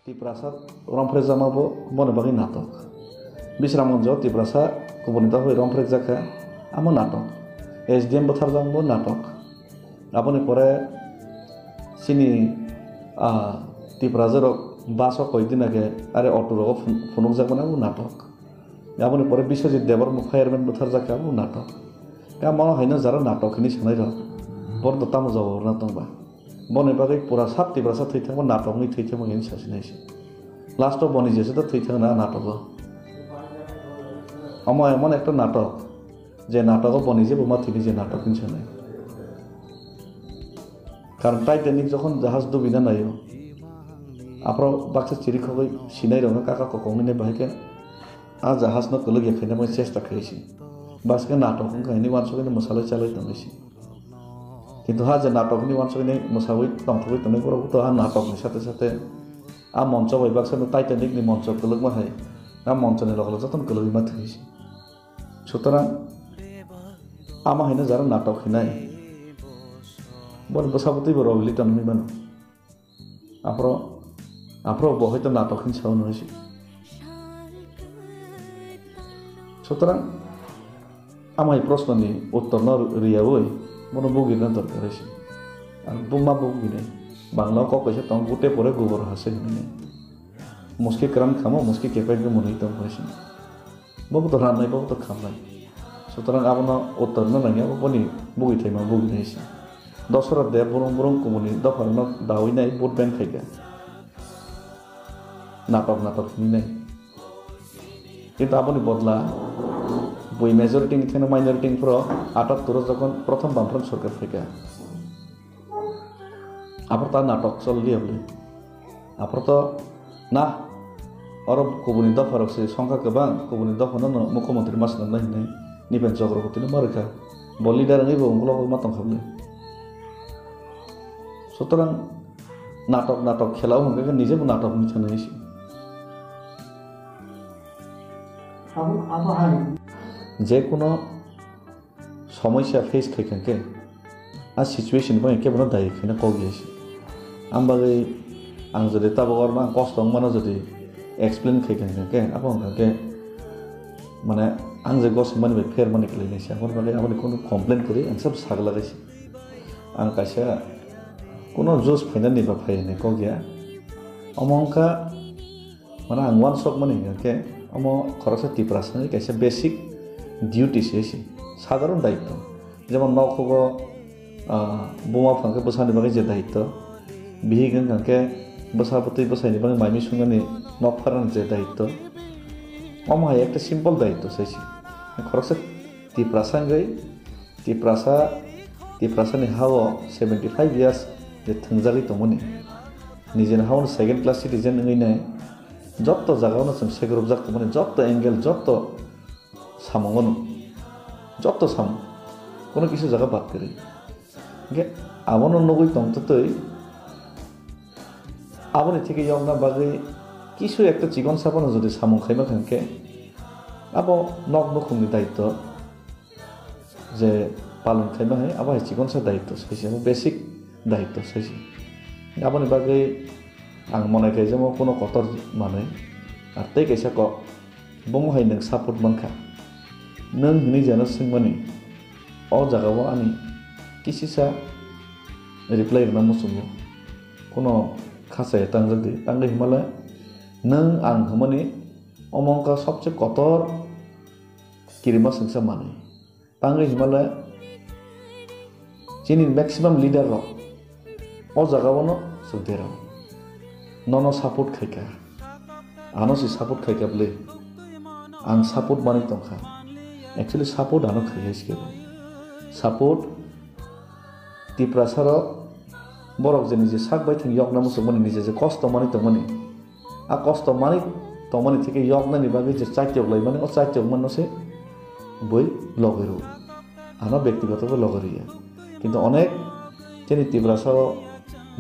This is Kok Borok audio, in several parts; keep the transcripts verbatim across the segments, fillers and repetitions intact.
Tiprasa romphrekjakma bo boni bagwi natok. Bisramganjo Tiprasa kubuni dophai romphrekjakha, amo natok. S D M butharjakma bo natok. Aboni pore chini, ah, Tiprasa rok bus o koi din age are auto rogo phun-, phunukjakmani abo natok. Aboni pore Biswajit Debbarma fireman butharjakha abo natok. Amo haino jara natok hinwi sanai rok. Borok tamo jawab rwna tongba. Boni bagwi pura sab Tiprasa thwi thangma natok wngwi thwi thangma hinwi sasinai se. Last o boni jesa da thwi thangna natok o. Omo emon ekta natok, je natok o boni jebo ma thwini je natok hinwi sanai. Karon Titanic jokhon jahaj dubina naio, aphro baksa chiri khogwi sinai rokno kaka kokong hinwi bahai khe a jahaj no kwlwk ya khaina bai chesta khai se. Baksa khe natok wngkha hinwi uansugwi mwsalwi chalwi tongwi se. Kintu ha je natok hinwi uansugwi mwsawi tongthogwi tongnai borok to ha natok ni sate sate a moncho bai baksa no Titanic ni moncho kwlwkma hai a moncho ni loge loge jotono kwlwgwi ma thwi se. Sutorang ama haino jara natok hinai. Boni bwsabo twibo rw litan hinwi mano. Aphro, aphro bo hoito natok hin sao hinwi se. Sutorang ama hai proshno ni uttor no riyawi bono bugirna dorkar se. Ar buma buginai. Bangla kok kaisa tong gute pore gubor hase hinwi. Muski kwran khamo, muski kepeng khe mwnwi tong hinwi se. Bobo to rannai, bobo to khamnai. Sutorang abono uttor no nangya, boni bugwi thaima bugwi nai se. Dosora de burung burung kubuni dopharno dawi nai vote bank khaikha. Natok natok hinwi nai. Kintu aboni bodla bui majority ni thengno minority ni phuro atattur o jokhon prothom Bamfront sorkar phaikha. Aphro ta natok chol liya bwle. Aphro to na oro kubuni dopha rok se songkha kwbang, kubuni dopha no no mukhyamantri ma swnamnai hinwi nipen Chakraborty no ma rwkha. Bo leader wngwi bo ungkulok ma tongkha bwle. Sutorang natok natok khela o hwnkhe nije bo natok wngwi thanai se. Abo, abo hai. Je kuno somosya face khai kha khe, a situation bai khe bono dai khaina kok ya se. Ang bagwi ang jodi tabuk orno ang kosto wng mano jodi explain khai kha khe, abo wng kha khe mane ang je gosok mani bai pher mani khlai nai se, aboni bagwi aboni kunu complain kwrwi ang sab sagla gai se. Ang kaisa kuno juice phainani ba phai hinwi kok ya. Omo wng kha Mane ang uansukmani hwnkha khe, omo khoroksa Tiprasa ni kaisa basic duty se se, sadharon daitto. Jemon nokhugo, ah, buma phang khe bwsani bagwi je daitto, bihik wngkha khe bwsa bwtwi bwsaini bagwi mai mui swngnani nok pharani je daitto, omo hai ekta simple daitto se se. Khoroksa Tiprasa wngwi Tiprasa, Tiprasani ha-o seventy five years je thwngjagwi tongmani, nijini ha-o second class citizen wngwi nai, jotto jaga-o no chwng sekrupjak tongmani, jotto angle, jotto samung-o no, jotto samung, kono kisa jaga bad kwrwi. Hwnkhe abono nugwi tongtwtwi, aboni theke yokna bagwi kisu ekta chikon saphano jodi samung khaima kha hwnkhe, abo nok nukhungni daitto. Je palon khaima hai, abo hai chikonsa daitto sai se, abo basic daitto sai se. Aboni bagwi ang monai kaijakma kuno kotor manwi, ar tei kaisa kok, bomo hai nwng support mankha. Nwng hinwi jeno swngmani, o jagao ani kisisa reply rwna muchungo. Kuno khachaya tangjak di, tangwi himale nwng ang hwnmani omo wngkha sobse kotor kirima swngsa manwi. Tangwi himale chini maximum leader rok o jaga o no chwng derao. Nono support khaikha, ano si support khaikha bwle, ang support manwi tongkha. Actually support ano khaikha sikebo. Support Tiprasa rok borok je niji sak bai thwng yokna muchungmani, niji je kosto manwi tongmani, a kosto manwi tongmani theke yoknani bagwi je chaityok laimani, o chaityok manno se bui logi rwo. Ano bektigoto bo logi rwya. Kintu onek chini Tiprasa o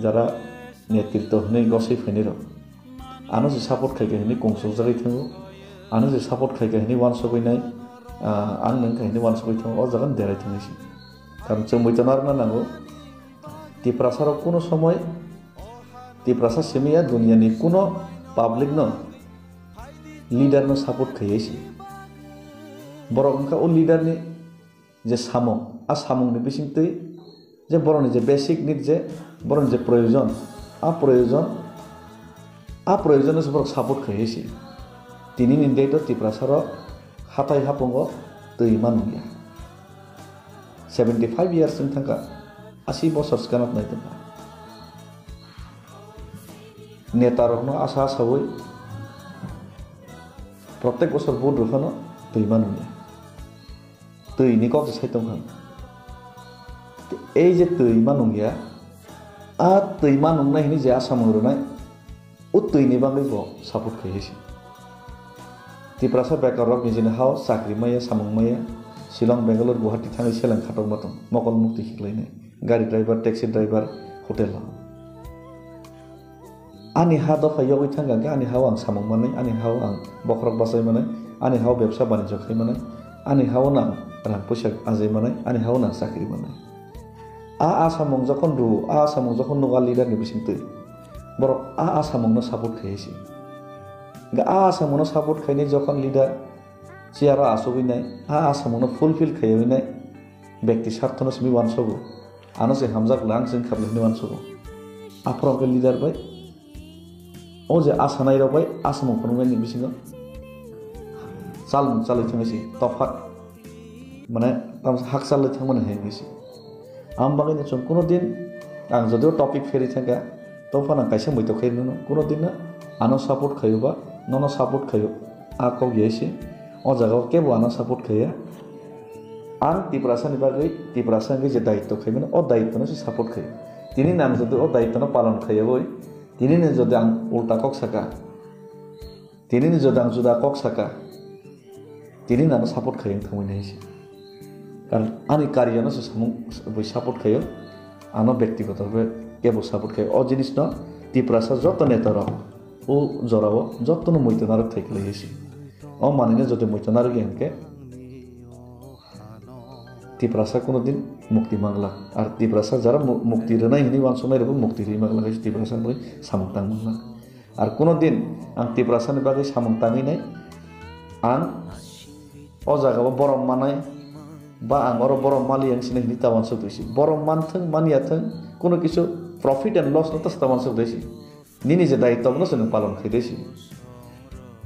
jara netritto hwnwi gosoi phainai rok, ano se support khaikha hwnwi kungsukjagwi thango, ano se support khaikha hwnwi uansugwi nai, ah, ang nwng kha hwnwi uansugwi thango, o jaga derai thangwi se. Karon chwng bui tongna rwna nango. Tiprasa rok kuno somoi Tiprasa simi ya duniya ni kuno public no leader no support khaiya si. Borok wngkha o leader ni je samung, a samung ni bising twi je borok ni je basic need je borok ni je proyojon, a proyojon, a proyojon no se borok support khaiya si. Tini ni date o Tiprasa rok hatai hapungo twi manung ya. Seventy five years wng thangkha, asi bosor swkang nai tongkha. Neta rokno asa asawi protek bosor vote rw phano twi manung ya. Twi ni kok se sai tongkha. Ei je twi manung ya, a twi manung nai hwnwi je asamung rwnai, o twi ni bagwi bo support khai se. Tiprasa bekar rok nijini hao chakri maya, samung maya, Shillong, Bangalore, Guwahati thangwi seleng khatokma tong, mokol mukti khiklainai, gari driver, taxi driver, hotel o. Ani ha dopha yogwi thangkha hwnkhe ani hao ang samung manai, ani hao ang bokhorok bachai manai, ani hao bebsa banijyo khai manai, ani hao nang rang puisa ajai manai, ani hao nang chakri manai. A asamung jokhon rw, a asamung jokhon nugo a leader ni bisingtwi, borok a asamung no support khai se. Hwnkhe a asamung no support khainai jokhon leader chair o achugwi nai, a asamung no fulfill khaiwi nai, bekti sartho no simi uansogo, ano se hamjak lang chwng khaplai hinwi uansogo. Aphuru hwnkhe leader bai o je asanai rok bai asamung phunuknai ni bisingo chalmung chalwi thangwi se tophat, mane tamo hakchalwi thangmani hai wngwi se. Ang bagwi no chwng kuno din ang jodio topic pheri thangkha, to phano ang kaisa muitok khai rwno kuno din no ano support khaio ba nono support khaio, a kok ya se. O jaga o kebo ano support khaiya. Ang Tiprasa ni bagwi, Tiprasa hwnkhe je daitto khaimani, o daitto no se support khaio. Tini nang jodio o daitto no palon khaiya oi, tini ni jodi ang ulta kok saka, tini ni jodi ang juda kok saka, tini nang support khai wng thangwi nai se. Karon ani karya no se samung bui support khaio, ano bektigoto bhe kebo support khaio. O jinis no Tiprasa joto neta rok o jora o joto no muitu narwk thai khlai se. O manwi no jodi muitu narwk ya hwnkhe Tiprasa kuno din mukti manglak. Ar Tiprasa jara mu-, mukti rwnai hinwi uansuknai rokbo mukti rwi manglak, Tiprasa bai samung tang manglak. Ar kuno din ang Tiprasa ni bagwi samung tangwi nai, ang o jaga o borom manai ba ang oro borom mali ang sini hinwi ta uansuk twi si. Borom manthwng manya thwng kuno kisu profit and loss no ta uansuk twi si. Nini je daitto no se nwng palon khai twi si.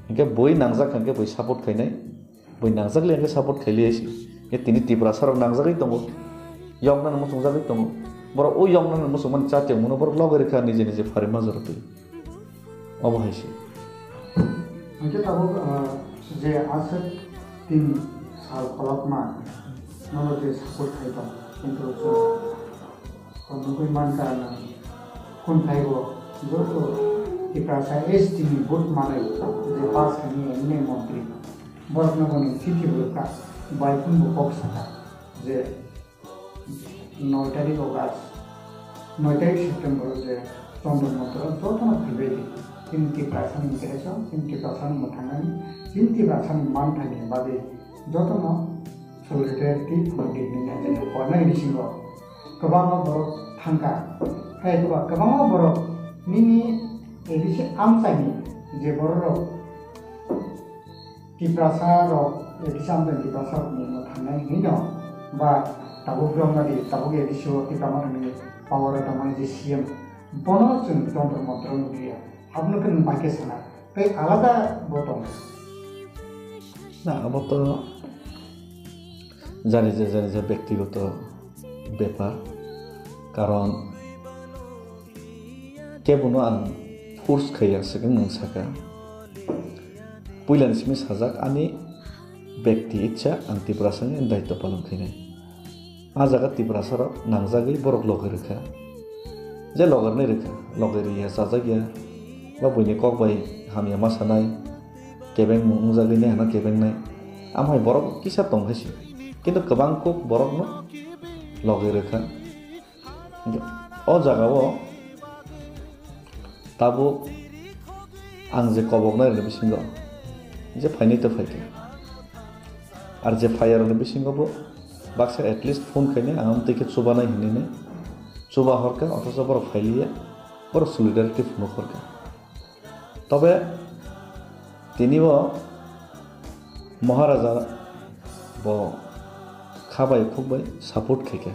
Hwnkhe bui nangjak hwnkhe bui support khainai. Bui nangjak le hwnkhe support khai liya se. Hwnkhe tini Tiprasa rok nangjagwi tongo. Yoknani muchungjagwi tongo. Borok o yoknani muchungmani chatiyongmano borok loge rwkha nije nije phari majra twi. Obo hai se. Hwnkhe tabuk, ah, je aswk tin sal kolokma nono je support khai tong, kintu chwng Kon nugwi mankha nang, khunthai bo joto Tiprasa S T ni vote manwi je pass khainai M L A montri, borokno bo nwng chithi bo rwkha, bai phone bo kok sakha je noi tarik August, noi tarik September je Chandra Montro jotono phaibai di. Chini Tiprasa ni interest o, chini Tiprasa ni mwthangnani, chini Tiprasa ni manthaini bagwi jotono solidarity vote hinwi naithago. Hornai bisingo kwbangma borok thangkha. Hai kwba-, kwbangma borok nini A D C amchaini je borok rok Tiprasa rok, A D C amchaini Tiprasa rok ni no thangnai hinwi no ba tabuk rok nadi tabuk A D C o Tipra Motha ni power o tongmani je C M bono chwng Chandra Montro nukliya. Abono khe nwng bai khe sana. Tei alada bo tongo. Na, abo to jani je, jani je bektigoto bepar. Karon kebono ang force khaiya, swkang nwng saka. Puilani simi sajak ani bekti ichha ang Tiprasa wngwi daitto palon khainai. A jaga Tiprasa rok nangjagwi borok loge rwkha. Je loge rwnai rwkha, loge rwya, chajak ya, ba buini kok bai hamya ma sanai, kebengmung wngjagwi nai hano kebengnai. Amhai borok kisa tong hai se. Kintu kwbang kuk borokno loge rwkha. O jaga o tabuk ang je koboknai rokni bisingo je phainai to phaikha. Ar je phaiya rokni bisingo bo baksa at least phone khainai, ang amtwi khe chubanai hinwi nai. chuba horkha, othocho borok phailiya, borok solidarity phunuk horkha. Tobe tini bo Maharaja bo kha bai khuk bai support khaikha.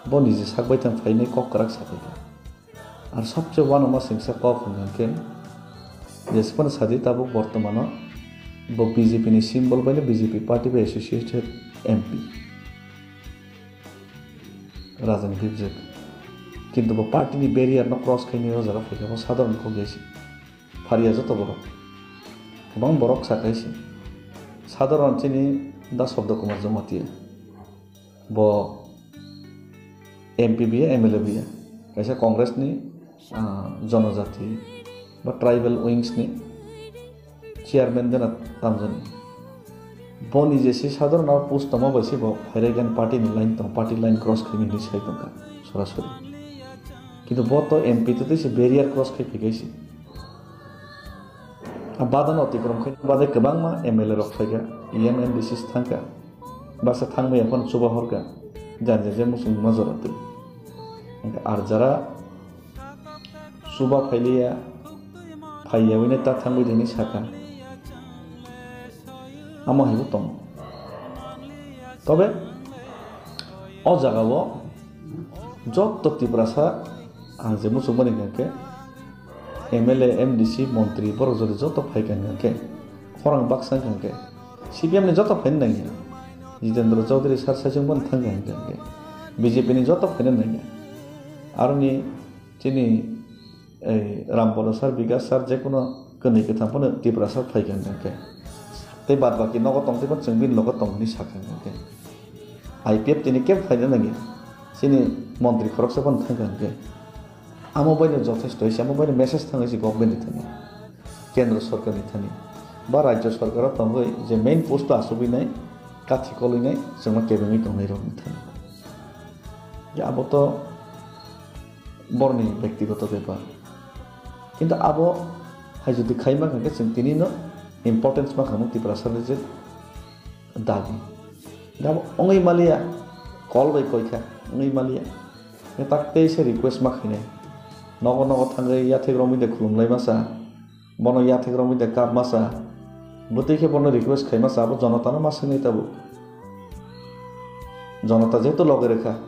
Bo niji sak bai thang phainai kok kwrak sa phaikha. Ar sobse uanama singsa kok hwnkha khe, jesphano sadi tabuk bortomano bo B J P ni symbol bai no B J P party bai associated M P. Rajani Bibjek. Kintu bo party ni barrier no cross khainai o jaga phaikha, bo sadharon kok ya se. Phariya joto borok. Kwbang borok sakai se. Sadharon chini Da Sabda Kumar Jamatia. Bo M P biya, M L A biya. Kaisa Congress ni, ah, jonojati ba tribal wings ni chairman gana tamjani. Boni je se sadharon post tongma bai se bo phairai gani party ni line tong, party line cross khaini hinwi sai tongkha sorasori. Kintu bo to M P to tei se barrier cross khai phaikai se. A badano otikrom khai bade kwbangma M L A rok phaikha, E M M D C se thangkha. Basa thangmaya phano chuba horkha. Janja je muchung ma jora twi. Hwnkhe ar jara chuba phailiya, phaiya wine ta thangwi de hinwi sakha. Amo haibo tongo. Tobe o jagao jotto Tiprasa ang je muchungmani hwnkhe M L A, M D C, montri borok jodi joto phaikha hwnkhe khorang baksa hwnkhe C P M ni joto phaina nangya. Jitendra Chaudhary sir saichung bono thangkha hwnkhe B J P ni joto phaina nangya. Aroni chini ei Rampada sir, Bikash sir, jekuno kwnwi kwtham phano Tiprasa phaikha hwnkhe. Tei bad baki nogo tongtwi phano chwng bini logo tong hwnwi sakha hwnkhe. I P F tini kebo phaina nangya. Chini montri khoroksa phano thangkha hwnkhe. Amo baino jothesto hwnwi se, amo baino message thangwi se government ni thani, kendra sorkar ni thani, ba rajya sorkar o tongwi je main post o achugwi nai, kathi kolwi nai, chwngno kebengwi tongnai rok ni thani. Je abo to borni bektigoto bepar. Kintu abo hai jodi khai ma kha khe chwng tini no importance ma kha mo Tiprasa ni je dabi. Abo wngwi maliya, kol bai koi kha, wngwi maliya. Khe tak tei se request ma khainai. Nogo nogo thangwi yathek romwi de khulumlai masa. Bono yathek romwi de kap masa. Bwtwi khe bono request khai masa, abo jonotano ma swngnai tabuk. Jonota jehetu loge rwkha.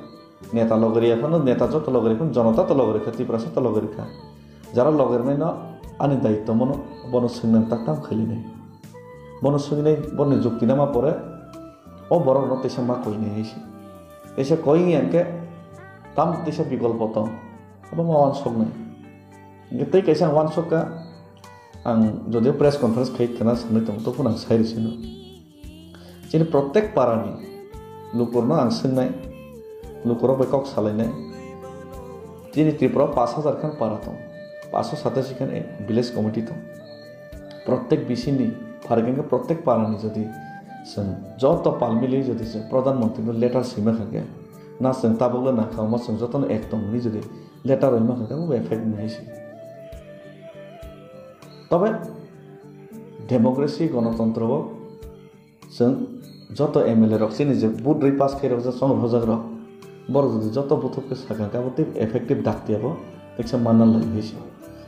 Neta loge rwya phano, neta joto loge rwya phano, jonota to loge rwkha, Tiprasa to loge rwkha. Jara loge rwnaino ani daitto mono, bono swngnani tak tam khailinai. Bono swngnai, boni jukti nama pore, o borokno teisa ma koinai hai se. Teisa koi wngya hwnkhe, tam teisa bikolpo tong. Abo ma uansuknai. Hwnkhe tei kaisa ang uansukha, ang jodio press conference khai khna sanwi tongo, tophano ang sai rw sino. Chini protek parani lukurno ang swngnai, lukurok bai kok salainai. Chini Tripura o pash hajar khan para tong, pash satashi khan village committee tong. Protek bisini, pharikhe protek parani jodi chwng joto pal mili jodi chwng Pradhan Mantri no letter swima kha khe, na chwng tabukle nangkha, omo chwng jotono ek tong hwnwi jodi letter rwima kha khe, abo effect wngwi hai se. Tobe democracy, gonotontro o chwng joto M L A rok chini je vote rwi pass khairok je chong rwjak rok, borok jodi joto buthuk khe sakha khe abo tei effective dakti abo teksa manna lai hai se.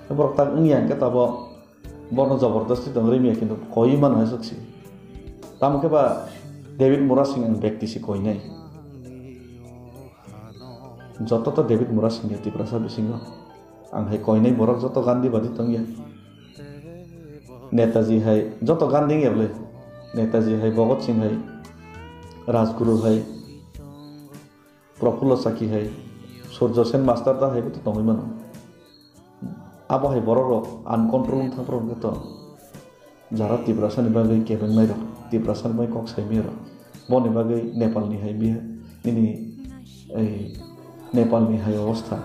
Borok tak wngya hwnkhe tabo bono jobordasti tong rwmya kintu koi mano hai sok se. Tamo khe ba David Murasing ang bekti se koinai. Joto to David Murasing ya Tiprasa bisingo. Ang hai koinai borok joto Gandhi badi tongya. Netaji hai joto Gandhi wngya bwle. Netaji hai, Bhagat Singh hai, Rajguru hai, Prafulla Chakhi hai, Surjo Sen Master da hai bo to tongwi mano. Abo hai borok rok uncontrol wng thang phuru hwnkhe to. Jara Tiprasani bagwi kebengnai rok, Tiprasani bagwi kok saimaya rok, boni bagwi Nepalni hai biya, nini ei Nepalni hai obostha,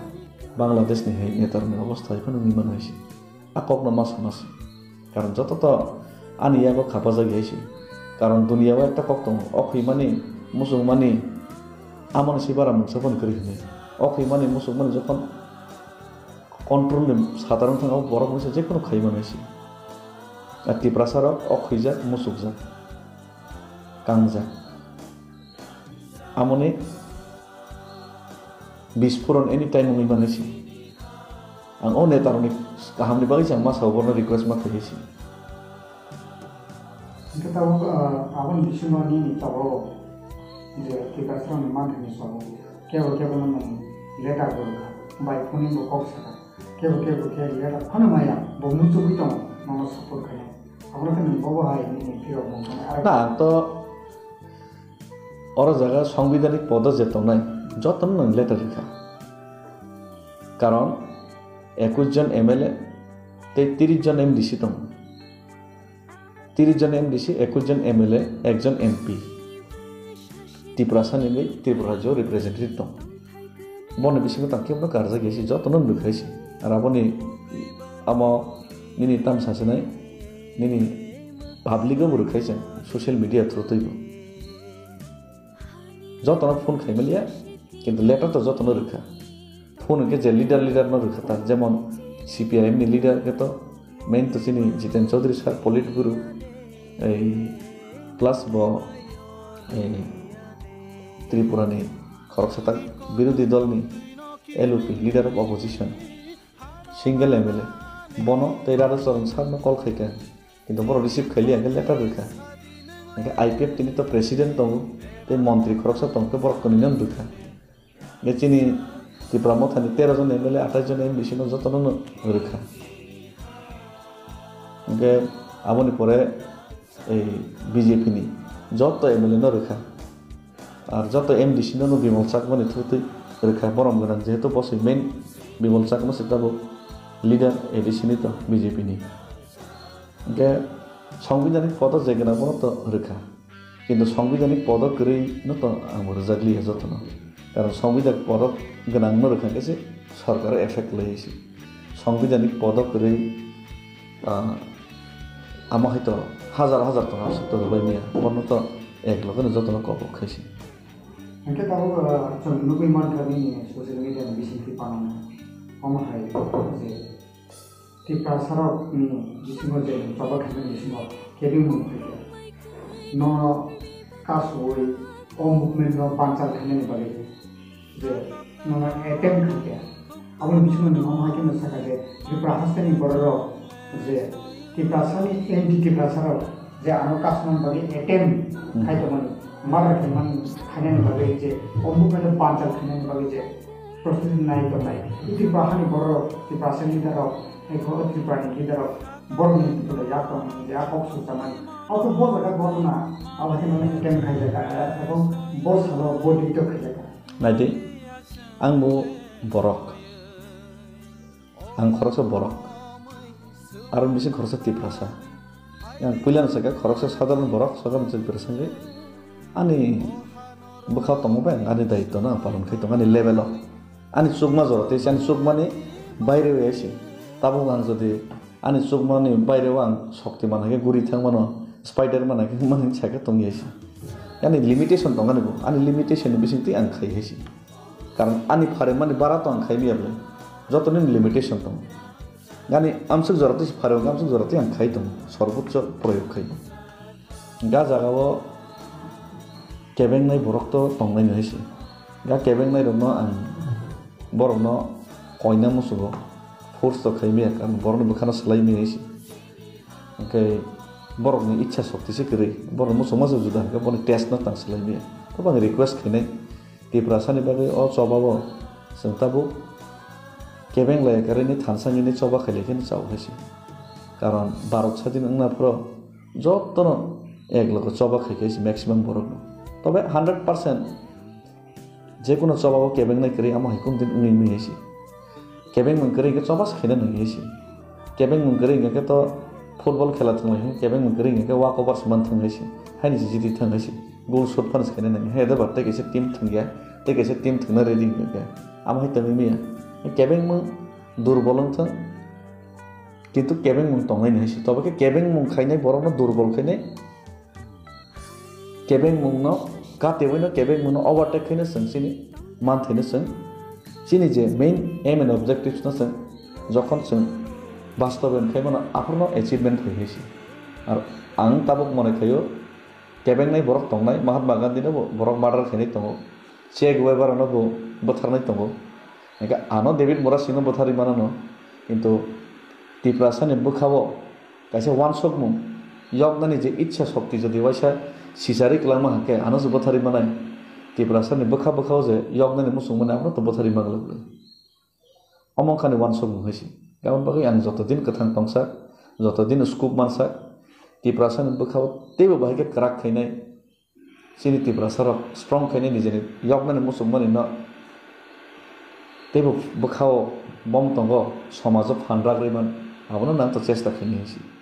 Bangladeshni hai netarokni obostha hai phano wngwi mano hai se. A kokno ma sama se. Karon joto to ani yago khapajak hai se. Karon duniya o ekta kok tongo, o khwimani, muchungmani, amoni se bara mungsa phano kwrwi hwnwi. O khwimani, muchungmani jokhon control ni sadharong thang abo borok mungsa jephano khai mano se. A Tiprasa rok o khwijak, muchukjak, kangjak. Amoni Bisforon anytime wngwi manwi si. Ang o netarokni kahamni bagwi se ang ma sao, borno request ma khlaiwi si. Hwnkhe tabuk, ah, aboni bisingo nini tabuk je Tiprasarokni manthani sabo kebo kebo no nwng letter bo rwkha, bai phone bo kok sakha, kebo kebo khe letter phano maya, bo muchugwi tongo, nono support khainai. Abono khe nwng bobo hai nini phirok mung thani arok. Na, ang to oro jaga songbidanik podo je tongnai, jotono nwng letter rwkha. Karon ekush jon M L A tei tris jon M D C tongo. Tris jon M D C, ekush jon M L A, ekjon M P. Tiprasani bai Tripura rajyo representative tong. Boni bisingo tang kebo no karjak ya si, jotono nwng rwkhai si. Ar aboni amo nini tam sasinai, nini public o bo rwkhai se, social media through twi bo. Jotono phone khai maliya, kintu letter to jotono rwkha. Phone hwnkhe je leader leader no rwkha ta, jemon C P I M ni leader khe to main to chini Jiten Chaudhary sir, Politburo, ei plus bo ei Tripura ni khoroksa ta birodhi dol ni L O P, leader of opposition, single M L A, bono tei Radha Charan sir no call khaikha. Kintu borok receive khailiya, hwnkhe letter rwkha. Hwnkhe I P F T ni to president tongo, tei montri khoroksa tongkhe borok twnwi no rwkha. Hwnkhe chini Tipra Mothani tero jon M L A, athais jon M D C no jotono no rwkha. Hwnkhe aboni pore ei B J P ni joto M L A no rwkha. Ar joto M D C no no Bimal Chakmani thutwi rwkha borom gwnang, jehetu bo se main Bimal Chakma se tabuk leader A D C ni to B J P ni. Hwnkhe songbidanik podo je gwnang bono to rwkha. Kintu songbidanik podo kwrwi no to ang bo rwjak liya jotono. Karon songbidanik podo gwnang no rwkha khe se sorkar effect lai se. Songbidanik podo kwrwi, ah, amo hai to hajar hajar tongo aswk to rwbai maya. Bono to ek loge no jotono kobok khai se. Hwnkhe tabuk, ah, chwng nugwi mankha nini social media ni bisingtwi panana. Omo hai je Tiprasarokni bisingo je choba khaimani bisingo kebengmung phaikha. Nono kasui o movement no banchal khainani bagwi je nono attempt khaikha. Aboni bisingo nwng omo hai kheno sakha je Tripura hasteni bororok je Tiprasani anti Tiprasarok je ano kasumani bagwi attempt Hmm. khai tongmani, murder khaimani, khainani bagwi je o movement no banchal khainani bagwi je Prostitute nai tongnai. Tripura hani borok, Tiprasa leader rok, hai kho Tripura ni leader rok, borok ni tula yak tong, ya kok su chamani. Auto bo jaga ghotona, abo khe mane attempt khai jaka, abo bo salo bo dito khai jaka. Naidi, ang bo borok. Ang khoroksa borok. Aro bising khoroksa Tiprasa. Yang puila no sakha khoroksa sadharon borok, sadharon Tiprasa wngwi ani bwkhao tongma bai ang ani daitwno ang palon khai tongo ani level o. Ani chukma jora tei ani chukmani baire bai se. Tabuk ang jodi ani chukmani baire o ang Shaktiman hai khe guri thang mano, Spiderman hai khe mani sakha tong ya se. Ani limitation tong ani bo, ani limitation ni bising twi ang khai hai se. Karon ani pharengmani bara to ang khai maya bwle, jotoni limitation tongo. Gani amsuk jora twi phareng, amsuk jora twi ang khai tongo, sorbocho proyog khai. Ga jaga o kebengnai borok to tongnai nai se. Ga kebengnai rokno ang borokno koina musugo, force to khai maya, karon borokni bwkhano swlai maya se. Hwnkhe borokni ichha shokti se kwrwi, borokni muchungma se juda hwnkhe boni taste no tang swlai maya. Tei bo ang request khainai, Tiprasani bagwi o choba o chwng tabuk kebeng laiya karwi ni thansa nini choba khailai khe chao hai se. Karon Bharat sadin wngna phoro jotono ek loge choba khai khe se maximum borok no. Tobe hundred percent je kono choba o kebeng nai kwrwi amo hai kunu din wngwi mui hai se. Kebengmung kwrwi hwnkhe choba se khaina nangya se. Kebengmung kwrwi hwnkhe to football khela thwngwi hwnkhe kebengmung kwrwi hwnkhe walk over se man thwng hai se. Haini se jiti thwng hai se. Goal shoot phano se khaina nangya. Hai da ba tei kaisa team thwngya, tei kaisa team thwngna ready hwnkhe. Amo hai tongwi maya. Kebengmung durbol wng thwng. Kintu kebengmung tongnai hai se. Tobo khe kebengmung khainai borokno durbol khainai. Kebengmungno, katewi no kebengmungno overtake khaino chwng chini manthaino chwng chini je main aim and objectives no chwng jokhon chwng bastobayon khai mano aphurno achievement khai hai se. Ar ang tabuk mone khaio kebengnai borok tongnai, Mahatma Gandhi no bo borok murder khainai tongo, Che Guevara no bo bwtharnai tongo, Hingke ano David Murasingno bwtharwi manano, kintu Tiprasani bwkhao kaisa wansukmung, yoknani je itsa shokti jodi waisa sichari kwlangma hake ano se bwtharwi manai. Tiprasani bwkha bwkhao je yoknani muchungmani abono to bwtharwi manglak le. Omo wngkhani wansukmung hai se. Aboni bagwi ang joto din kwthang tongsak, joto din scope mansak, Tiprasani bwkhao teibo bahai khe kwrak khainai, chini Tiprasarok strong khainai nijini yoknani muchungmani no teibo bwkhao bom tongo, somajo phan rak rwi man, abono nang to chesta khainai hai se.